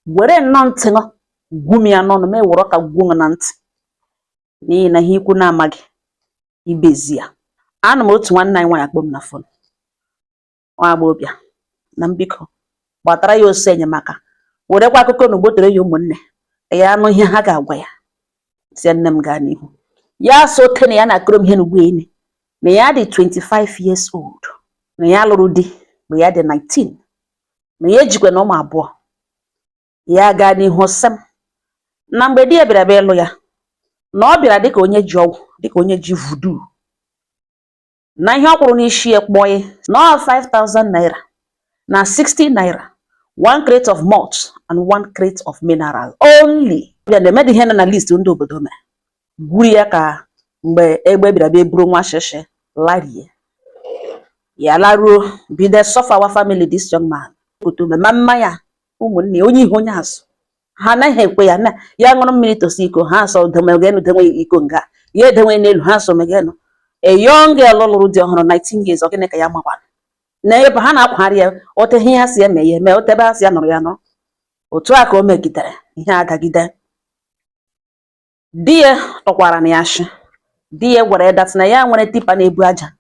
Were nnọọ ntị ṅụ gwu m ya n'ọnụ, ma ewere ọka gwuo m na ntị, n'ihi na ihe ikwu na-amaghị ibezi ya. Anụ m otu nwanne anyị nwaanyị akpọ m na phone, nwa agbọghọbịa na m, biko gbatara ya ọsọ enyemaka, werekwa akụkọ na ugbotere ya ụmụnne ka ya anụ ihe ha ga-agwa ya. Sie nne m gaa n'ihu ya so ote na ya na-akụrụ m ihe n'ugbu ene, na ya dị 25 years old, na ya lụrụ di mgbe ya dị 19, na ya ejikwa na ụmụ abụọ. Ya gaa n'ihu sị m na mgbe di ya bịara bịa ịlụ ya, na ọ bịara dịka onye ji ọgwụ, dịka onye ji voodoo, na ihe ọ kwụrụ n'isi ya kpọọ ya na ọ 5000 naira na 60 naira, one crate of malt and one crate of mineral only. Bịa na-emedị ihe nọ na list ndị obodo mere gwuru ya, ka mgbe egbe bịara bịa buru nwa shishi larie ya, laruo bido suffer our family. This young man kutume ma mma ya, ụmụnne ya, onye ihu onye azụ, ha anaghị ekwe ya na ya ṅụrụ mmiri tosi iko ha, sọ demegenu denwe iko nga ya edenwe n'elu ha, so megenu. A young girl lụrụ di ọhụrụ, 19 years, ọ gịnị ka ya makwa na ebe ha na-akwagharị ya ote ihe ha si eme ya eme, ote ebe ha si ya nọrọ ya nọrọ. Otu a ka o megidere ihe adagide. Di ya tụkwara na ya shi di ya gwara ya that na ya nwere tipper na-ebu aja,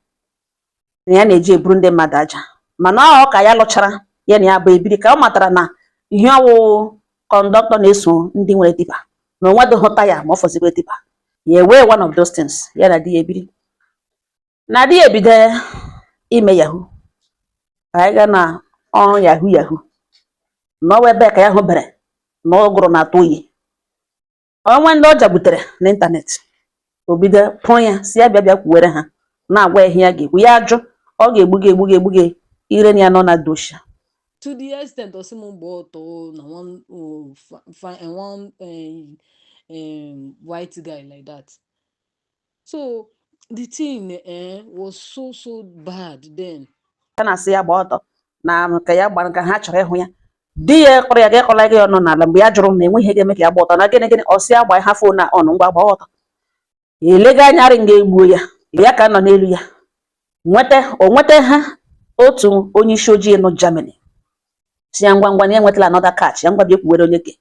na ya na-eji eburu ndị mmadụ aja, mana ọ ka ya lụchara ya na ya bụ ebiri ka ọ matara na ihe ọwụ conductor na-eso ndị nwere tipper, na o nwedoghị taya ma ọ fọzikwa tipper ya ewee. One of those things, ya na di ya ebiri, na di ya ebido ime yahoo. Ka anyị gaa na ọrụ yahoo yahoo, na ọwa ebe ka ya hụbere na ụgụrụ na-atụ oyi onwe ndị ọ jagbutere n'ịntanetị. O bido pụrụ ya si ya bịa bịa kwuwere ha, na-agwa ya ihe ya ga-ekwu, ya ajụ, ọ ga-egbu gị, egbu gị, egbu gị ire na ya nọ na dosha. To the extent ọ sị m gba ọtọ na one, oh, one white guy like that. So the thing was so so bad then. Ya na-asị ya gba ọtọ na ka ya gbara ka ha chọrọ ịhụ ya. Di ya kọrọ ya ga ịkọla gị ọnụ n'ala mgbe ya jụrụ na enweghị ihe ga-eme ka ya gba ọtọ na gịnị gịnị. Ọ sị ya gba ha phone na ọnụ ngwa gba ọtọ, elega anya arị nga egbuo ya. Ya ka nọ n'elu ya nweta o nweta ha otu onye isi ojii nọ Germany, si ya ngwa ngwa na ya enwetala another catch, ya ngwa bịa kwuwere onye ke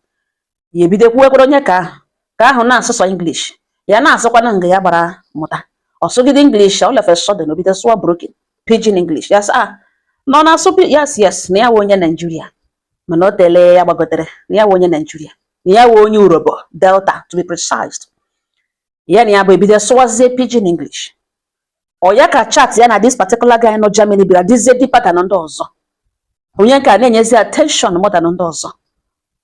ya. Ebido kwuwekwere onye ka ahụ, ka ahụ na-asụsọ English, ya na-asụkwana nga ya gbara mụta. Ọ sụgide English, all of a sudden o bido sụọ broken pidgin English. Ya sị, ah, nọ na-asụ yes, yes, na ya wụ onye Nigeria, mana o tele ya gbagotere na ya wụ onye Nigeria, na ya wụ onye Urhobo, Delta to be precise. Ya na ya bụ ebido sụwazie pidgin English. Ọ ya ka chat ya na this particular guy nọ Germany bịara dizie deeper than ndị ọzọ. Onye nke a na-enyezi attention more than ndị ọzọ.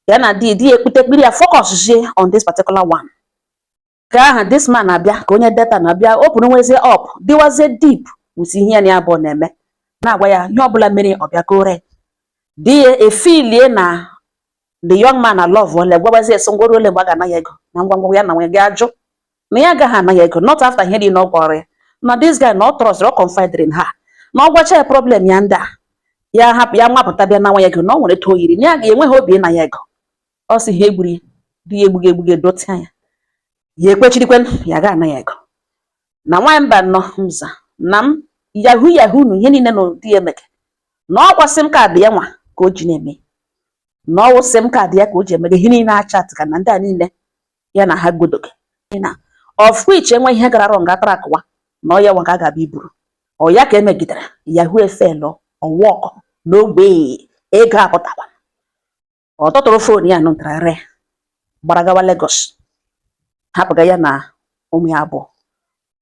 Ya na di di ya ekpute ekpiri ya focus zie on this particular one. Ka aha this man na-abịa ka onye Delta na-abịa open nwezie up, dịwazie deep with ihe ya na ya abụọ na-eme, na-agwa ya ihe ọbụla mere. Ọ bịa kore di ya efilie na the young man na love ole gwabazie esi ngwa ole mgbe a ga-ana ya ego na ngwa ngwa. Ya na nwe ga-ajụ na ya agaghị ana ya ego, not after ihe dị na ọ gwara ya na this guy na ọ trust, ọ confided in her, na ọ gwacha ya problem ya ndị a, ya hapụ ya nwapụta bịa nawa ya ego, na ọ nwere etu o yiri na ya ga-enweghị obi ịna ya ego. Ọ sị ha egburu ya, di ya egbughị egbughị edote ya, ya ekwechirikwe ya ga ana ya ego. Na nwaanyị mba nọ nza na m yahoo yahoo nu ihe niile na di ya emeke, na ọkwa SIM card ya nwa ka o ji na-eme, na ọwụ SIM card ya ka o ji emege ihe niile, achat ka na ndị a niile ya na ha godoge na of which enwe ihe gara wrong atara akụwa na ọ ya nwa ka a ga-abịa iburu. Ọ ya ka emegidere yahoo efelụ ọwọkọ n'ogbe ego apụtakwa. Ọ tọtụrụ phone ya nụtara re gbara gawa Lagos, hapụga ya na ụmụ ya abụọ.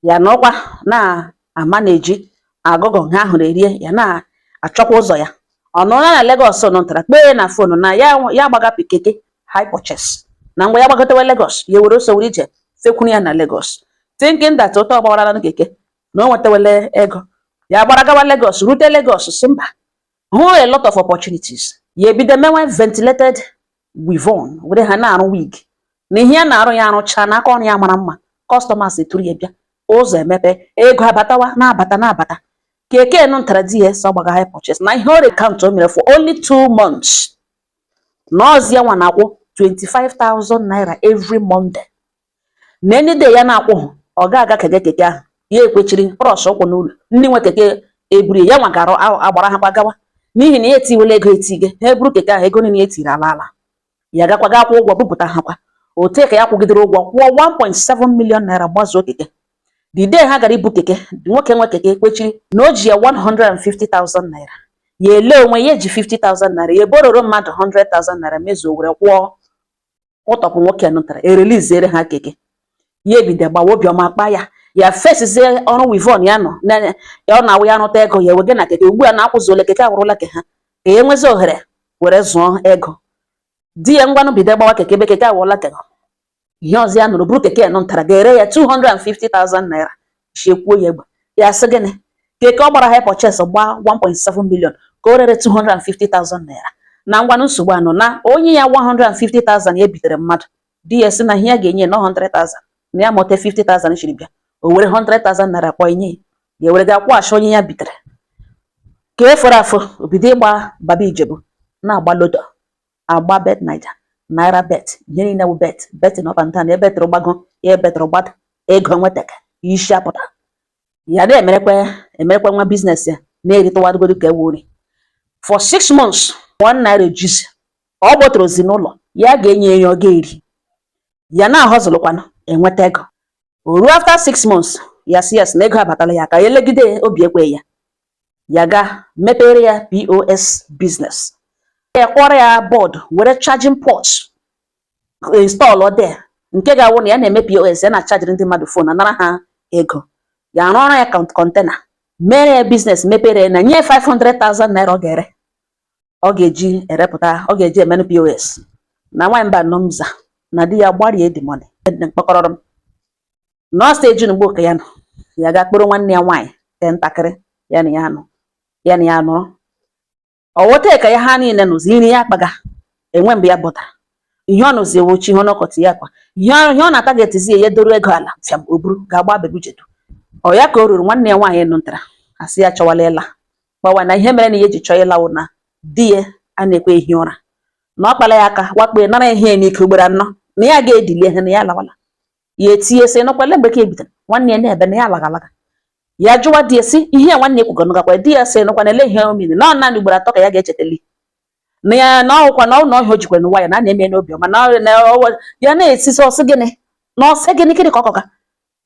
Ya nọkwa na-ama na-eji agụgụ ha ahụrụ erie ya, na-achọkwa ụzọ ya. Ọ nọrọ na Lagos nụtara kpee na phone na ya ya gbaga keke hire purchase, na mgbe ya gbagotewe Lagos, ya were ose were ije fekwuru ya na Lagos, thinking that ụtọ ọgbawara na keke na o nwetawele ego. Ya gbara gawa Lagos, rute Lagos, si mba hụ a lot of opportunities. Ya ebido mewe ventilated weave-on, were ha na-arụ wig na ihe ya na-arụ. Ya arụcha na aka ọrụ ya mara mma, customers eturu ya bịa, ụzọ emepe, ego abatawa na-abata na-abata. Keke nụ ntara di ya sọ gbaga hire purchase na ihe o count o mere for only 2 months, na ọzi ya nwa na-akwụ 25,000 naira every Monday, na any day ya na-akwụghị, ọ ga-aga keke keke ahụ. Ya ekwechiri cross ụkwụ n'ụlọ ndị nwe keke eburu ya nwa gara agbara ha kwa gawa, n'ihi na ya etiwela ego etige ha eburu keke ahụ, ego niile ya etiri ala ala. Ya gakwa ga kwụ ụgwọ bupụta ha kwa ote ka ya kwụgidere ụgwọ, kwụọ 1.7 million naira, gbazuo keke. The day ha gara ibu keke, nwoke nwe keke kwechiri na o ji ya 150,000 naira. Ya ele onwe ya eji 50,000 naira, ya ebororo mmadụ 100,000 naira, mezuo were kwụọ ụtọpụ. Nwoke nụtara ereliziere ha keke. Ya ebido gbawa obiọma kpa ya, ya fesizie ọrụ weave-on ya nọ ya, ọ na-awụ ya rụta ego ya ewege na keke. Ugbu a na-akwụzuola keke, awụrụla ke ha ka ya enwezi ohere were zụọ ego di ya. Ngwanụ, bido gbawa keke ebe keke awụọla ke. Ihe ọzọ ya nụrụ bụrụ keke ya nụtara ga-ere ya 250,000 naira. Shekwuo ya egbe, ya sị gịnị? Keke ọ gbara hire purchase gbaa 1.7 million ka o rere 250,000 naira. Na ngwanụ, nsogbu anọ na onye ya 150,000 ya ebitere mmadụ. Di ya sị na ihe ya ga-enye na 100,000, na ya mụta 50,000 chiri bịa, o were 100,000 naira kpọọ nye ya, were ga kwụghachi onye ya bitere. Ka e fọrọ afọ, o bido ịgba baba ijebu, na-agba lotto, agba Bet Naija, naira bet, ihe niile bụ bet, betting up and down. Ebetụrụ gbago ya, ebetụrụ gbada, ego nwetaka isi apụta. Ya na-emerekwe emerekwe nwa business ya na-eritụwagodo ka ewu ori. For 6 months, ₦1 ejizi ọ gbọtụrụzi n'ụlọ ya ga-enye ya, ọ ga-eri ya na-ahọzụlụkwanụ enweta ego. O ruo after 6 months, ya sị yes na ego abatala ya ka ya elegide obi ekwe ya, ya ga mepere ya POS business, ya kpọrọ ya board, were charging port install there, nke ga-awụ na ya na-eme POS, ya na-achajiri ndị mmadụ phone, anara ha ego. Ya rụọrọ ya container, mere ya business, mepere ya na nye 500,000 naira ọ ga-ere, ọ ga-eji erepụta, ọ ga-eji emenụ POS. Na nwaanyị mba nọmza na di ya gbarie the money mkpọkọrọrọ m nọ stage ugbo ka ya nọ. Ya ga kpọrọ nwanne ya nwaanyị nke ntakịrị ya na ya nọ, ya na ya nọrọ ọwọte ka ya ha niile nụzi nri ya akpaga enwe. Mgbe ya bọtara, ihe ọ nụzi ewochi ihe ọnọkọtị ya kwa ihe ọ na-ata ga-etizi ya doro ego ala fiam, o buru ga-agba bebujedo. Ọ ya ka o ruru nwanne ya nwaanyị nụtara asị ya chọwala ịla gbawa na ihe mere na ihe eji chọọ ịlawụ na di ya a na-ekwe ehi ụra, na ọ kpala ya aka wakpo ya, nara ihe n'ike ugboro anọ, na ya ga-edili ihe na ya alawala. Ya etinye sị nụkwale mgbe ka ebidoro nwanne ya na-ebe na ya alagalaga. Ya jụwa di ya sị ihe ya nwanne ekwugo nụgakwa. Di ya sị nụkwa na ele ihe o mere na ọ naanị ugboro atọ ka ya ga-echetali na ya na ọwụkwa na ọ na ọhịa o jikwara n'ụwa ya na a na-eme n'obiọma na ya na-esisi ọsị gịnị na ọsị gịnị gịnị ka ọ kọga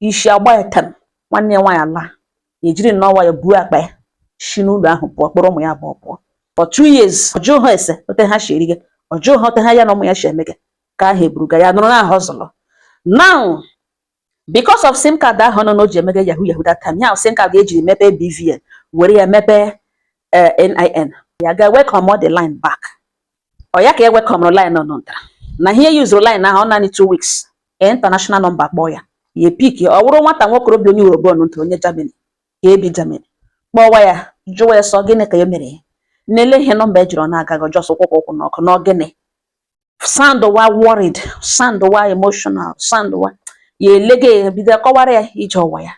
isi agba ya tem. Nwanne ya nwaanyị ala, ya ejiri nnọọ nwayọ buo akpa ya si n'ụlọ ahụ pụọ, kpọrọ ụmụ ya abụọ pụọ. For 2 years, ọ jụụ ha ese ote ha si erige, ọ jụụ ha ote ha ya na ụmụ ya si emege ka ahụ eburuga ya nụrụ na hustle. Now, because of SIM card ahụ nọ na o ji emege yahoo yahoo that time, ya SIM card ejiri mepee BVN, were ya mepee NIN, ya ga welcome the line back. Ọ ya ka e welcome line nọ ntara na ihe yuzuru line ahụ, ọ naanị 2 weeks, international number kpọọ ya, ya pick. Ọ bụrụ nwata nwokorobịa onye Yoruba nọ, onye Germany, ka ebi Germany, kpọwa ya, jụwa ya sọ gịnị ka ya mere ya nlele ihe nọmba ejiri ọ na-agaghị ọjọọ kwụkwụ ụkwụ n'ọkụ na gịnị. Sound wa worried, sound wa emotional, sound wa ya elege ya, bido kọwara ya ije ụwa ya,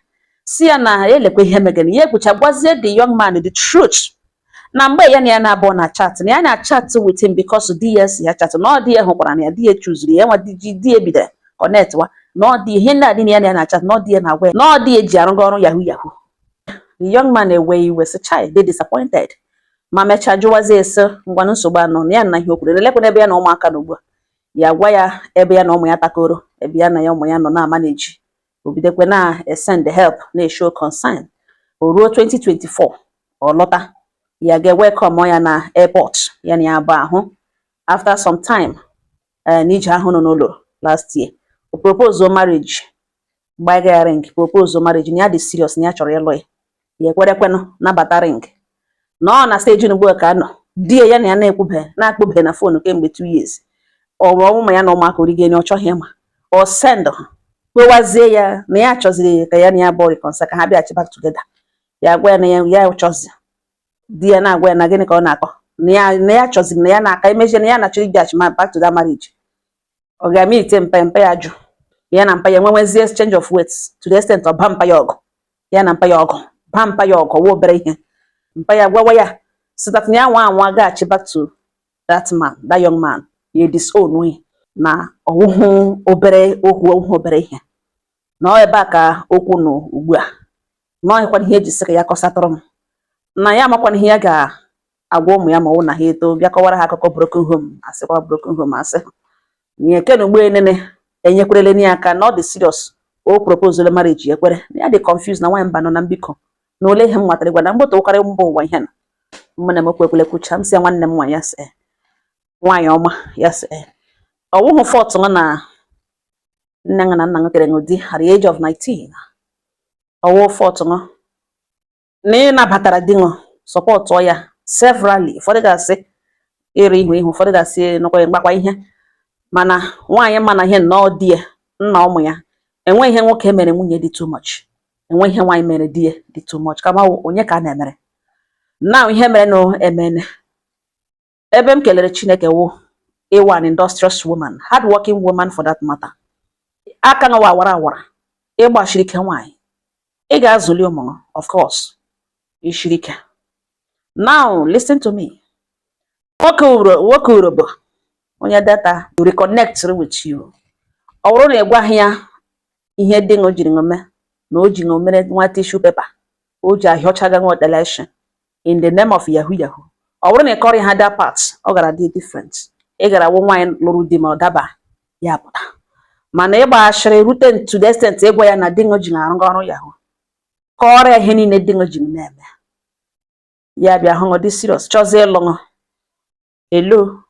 si ya na ya elekwa ihe megere ya. Ekwucha, gwazie the young man the truth na mgbe ya na ya na-abụọ na chat, na ya na chat with him because di ya si ya chat, na ọ di ya hụkwara na ya, di ya chuzuru ya nwa, di ya bidoro connect wa, na ọ dị ihe ndị a dị na ya na ya na chat, na ọ di ya na-agwa ya, na ọ di ya eji arụga ọrụ yahoo yahoo. The young man ewe iwe, sị chai, dey disappointed, ma mechaa jụwazie ese ngwanụ nsogbu anọ na ya na ihe o kwuru elekwana ebe ya na ụmụaka nọ ugbu a. Ya gwa ya ebe ya na ụmụ ya takoro, ebe ya na ya ụmụ ya nọ na manage, o bidokwe na send help, na-eshow concern. O ruo 2024, ọ lọta, ya ga-welcome ya na airport, ya na ya abụọ ahụ. After some time n'ije ahụ nọ n'ụlọ last year, o propose marriage, gbaga ya ring, propose marriage, na ya dị serious, na ya chọrọ ịlụ ya. Ya ekwerekwenụ nabata ring na ọ na stage ugbu a ka nọ. Di ya na ya na-ekwube na-akpụbe na phone kemgbe 2 years. Ọ bụ ọnwụ ma ya na ụmụaka orige ọ chọghị ịma. Ọ send kpewazie ya na ya chọziri ka ya na ya bụ reconcile, ka ha bịaghachi back together. Ya gwa ya na ya ya chọzi. Di ya na-agwa ya na gịnị ka ọ na-akọ, na ya chọziri na ya na-aka emejie, na ya na-achọ ịbịaghachi ma back to that marriage. Ọ ga-eme ite mpa mpa ya jụ ya na mpa ya nwenwezie exchange of words to the extent ọ ba mpa ya ọgụ, ya na mpa ya ọgụ, ba mpa ya ọgụ ọwa obere ihe. Mpa ya gwawa ya so that na ya nwa anwa gaghachi back to that man, that young man, ya disown ya, na ọwụhụ obere okwu, ọwụhụ obere ihe. Na ọ ebe a ka okwu nọ ugbu a, na ọhịkwana ihe eji sị ka ya kọsatụrụ m, na ya amakwana ihe ya ga-agwa ụmụ ya ma ọ wụ na ha eto bịa kọwara ha akụkọ broken home. Asịkwa broken home asị. Nye kenugbo enene enyekwerele ya aka na ọ dị serious, o proposal marriage, ekwere na ya dị confused na nwaanyị mba nọ na mbikọ na ole ihe m nwatara gwa na mgbotụkarị mba ụwa. Ihe na mụ na m okwekwele kwucha, m sị ya, nwanne m nwaanyị, ya sị nwaanyị ọma, ya sị ọ wụghụ fault na nne na nna m kere ṅụ di at the age of 19. Ọwụ fault ṅụ na ị nabatara di ṅụ, supportụọ ya severally. Ụfọdụ ga-asị ịrụ ihu ihu, ụfọdụ ga-asị nọkwa mgbakwa ihe, mana nwaanyị ma na ihe nnọọ di ya, nna ụmụ ya, enwe ihe nwoke mere nwunye dị too much, enwe ihe nwaanyị mere di ya dị too much, kama onye ka a na-emere now. Ihe mere na emene ebe m kelere Chineke wụ ịwa an industrious woman, hardworking woman for that matter. Aka nwa awara awara, ịgbachiri ike nwaanyị, ị ga-azụli ụmụ gị, of course ishiri ike. Now listen to me, nwoke uro, nwoke urobo onye Delta reconnect with you. Ọ bụrụ na ị gwaghị ya ihe dị ṅụ jiri ṅụ mee na o ji ṅụ mere nwa tissue paper o ji ahịọchaga nwa election in the name of yahoo yahoo, ọ bụrụ na ị kọrọ ha that part, ọ gara dị different. Ị gara wụ nwaanyị lụrụ di ma ọ daba ya pụta, mana ịgba ashịrị rute to the extent ịgwa ya na di ṅụ ji arụ ọrụ yahoo, kọọrọ ya ihe niile di ṅụ ji na-eme, ya bịa hụ ṅụ dị serious, chọzie ịlụ ṅụ elo,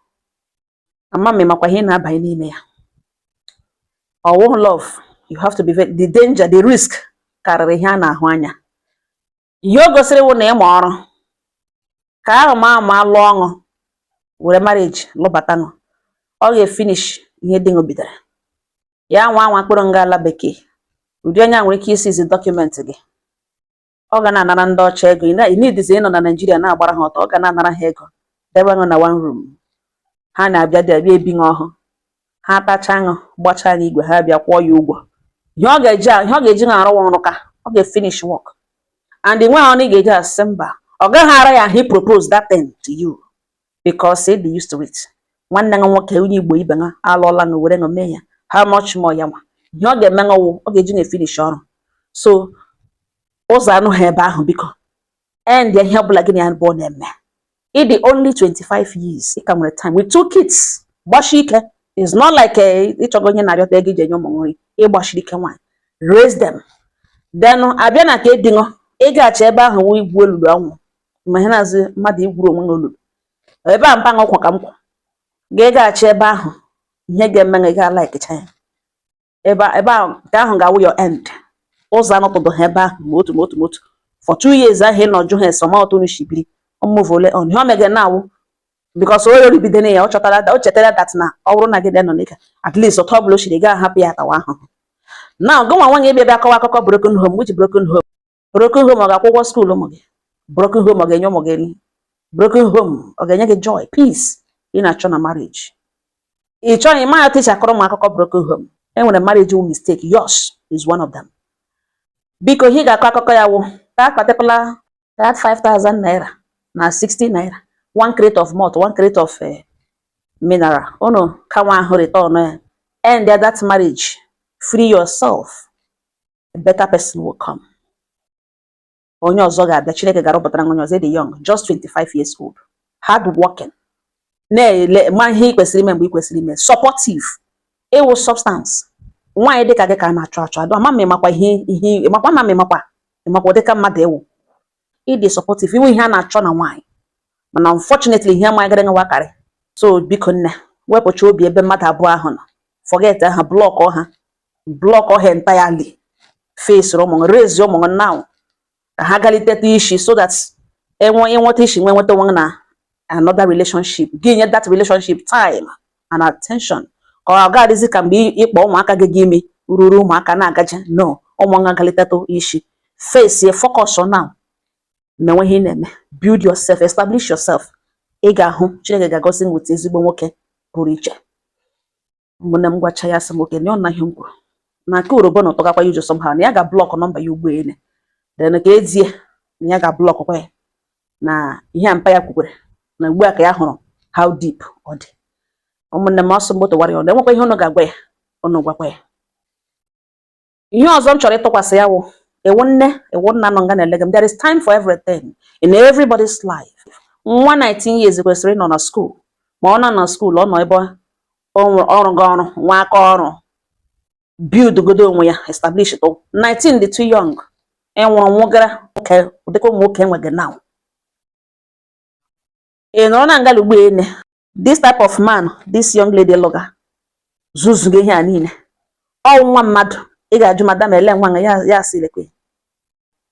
ama m makwa ihe na-abanye n'ime ya. Ọwụghụ love. You have to be very, the danger, the risk karịrị ihe a na-ahụ anya. Ihe o gosiri wụ na ịma ọrụ ka ahụ ma ama lụọ ọṅụ were marriage lụbata ṅụ, ọ ga-efinish ihe dị ṅụ bidoro ya nwa anwa mkpụrụ nga ala bekee. Ụdị onye a nwere ike isizi document gị, ọ ga na-anara ndị ọcha ego. Ị nidizi ịnọ na Naịjirịa na-agbara ha ọtọ. Ọ ga na-anara ha ego, debe ṅụ na one room, ha na-abịa dị abịa ebi ṅụ ọhụ, ha tacha ṅụ, gbachaa n'igwe, ha bịa kwụọ ya ụgwọ. Ihe ọ ga-eji ṅụ arụ ọrụ ka ọ ga-efinish work, and nwe ọnụ ị ga-eji asị mba. Ọ gaghị ara ya ahụ propose that thing to you because he dị used to it. Nwanne ṅụ nwoke onye Igbo ibe ṅụ alụọla ṅụ were ṅụ mee ya, how much more ya nwa? Ihe ọ ga-eme ṅụ wụ ọ ga-eji na-efinish ọrụ. So ụzọ anụ ha ebe ahụ, biko end ya. Ihe ọbụla gị na ya bụ na-eme, ị dị only 25 years, ị ka nwere time with two kids. Gbashi ike. It's not like ịchọgo onye na-arịọta ego iji enye ụmụ nri. Ịgbashiri ike nwaanyị, raise them. Then abịa na ka edinọ ịgaghachi ebe ahụ wụ igwu olulu anwụ, ma ihe na-azị mmadụ igwuru onwe ya olulu ebe a mpa nkwa ka m kwụ ga-ịgaghachi ebe ahụ. Ihe ga-eme gị ga likecha ya ebe ahụ, nke ahụ ga-awụ your end. Ụzọ anọtụdụ ha ebe ahụ ma otu ma otu ma otu for 2 years ahụ ị nọ jụ ha esoma otu unu si biri move ole on. Ihe o megere na-awụ because o yoribidene ya, ọ chọtara, o chetara that na ọ bụrụ na gị nọ n'ike, at least otu ọbụla o siri gaa hapụ ya atawa ahụhụ. Now gị nwa nwaanyị ịbịa bịa kọwa akụkọ broken home, which broken home? Broken home ọ ga-akwụ ụgwọ school ụmụ gị? Broken home ọ ga-enye ụmụ gị nri? Broken home ọ ga-enye gị joy, peace ị na-achọ na marriage? Ị chọghị ịma ya teacher kọrọ ụmụ akụkọ broken home. Enwere marriage wụ mistake, yours is one of them. Biko, ihe ị ga-akọ akụkọ ya wụ that particular, that 5000 naira na 60 naira, one crate of malt, one crate of mineral, unu ka nwa ahụ return ya. End that marriage, free yourself. A better person will come. Onye ọzọ ga-abịa, Chineke ga-arụpụtara onye ọzọ. Dị young, just 25 years old, hard working, na-ele ma ihe ị kwesịrị ime mgbe ị kwesịrị ime, supportive, ịwụ substance. Nwaanyị dịka gị ka a na-achọ achọ. Adọ ama m ịmakwa ihe ihe ịmakwa, ama m ịmakwa ịmakwa dịka mmadụ ịwụ ịdị supportive, iwu ihe a na-achọ na nwaanyị, mana unfortunately ihe amagịrị nwa karị. So biko nne, wepụcha obi ebe mmadụ abụọ ahụ nọ. Forget ha, block ha, block ha entirely. Face ụmụ gị, raise ụmụ gị now ka ha galiteta isi, so that enwe ịnweta isi nwe nweta onwe na another relationship gị, nye that relationship time and attention, ka ọ ga-adịzi ka mgbe ịkpọ ụmụaka gị gị ime ruru ụmụaka na-agaje no. Ụmụaka galiteta isi, face ya, focus on now, menwe ihe ị na-eme, build yourself, establish yourself. Ị ga-ahụ Chineke ga-agọzi with ezigbo nwoke pụrụ iche. Ụmụnne m, gwacha ya, sị m oke na ọ na ihe m kwuru na nke orobo na ụtọgakwa ya ụjọ somehow, na ya ga-block nọmba ya ụgbọelu, then ka ezie na ya ga-block kwa ya na ihe a mpa ya kwukwere na ugbu a ka ya hụrụ how deep ọ dị. Ụmụnne m, ọsọ mgbe tụwara ya ọnụ, enwekwa ihe unu ga-agwa ya, unu gwakwa ya. Ihe ọzọ m chọrọ ịtụkwasị ya wụ ewu nne, ewu nna nọ nga na-ele gị m. There is time for everything in everybody's life. Nwa 19 years kwesịrị ịnọ na school, ma ọ nọ na school, ọ nọ ebe Ọrụ gị, ọrụ nwa aka ọrụ, build godo onwe ya, establish to 19 dị too young. Ịnwụrụ nwụgara nwoke dịka ụmụ nwoke enweghị now. Ị nọrọ na ngala ugbu ene, this type of man this young lady lụga zuzugo ihe a niile. Ọ nwa mmadụ, ị ga-ajụ madam ele nwa ya, ya sị lekwe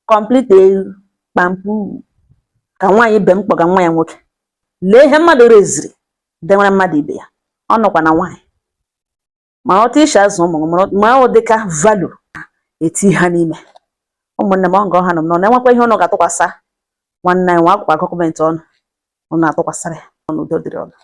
complete ewu kpamkpu ka nwaanyị ibe m kpọga nwa ya nwoke. Lee ihe mmadụ reziri denwere mmadụ ibe ya. Ọ nọkwa na nwaanyị ma otu isi azụ ụmụ gị, ma ọ dịka value eti ha n'ime. Ụmụnne m, ọ nga ọha nọ m nọ na-enwekwa ihe ụnụ ga-atụkwasị nwanne anyị nwa akwụkwọ gọọmenti ọnụ ụnụ atụkwasịrị ya ọnụ. Udo dịrị ọnụ.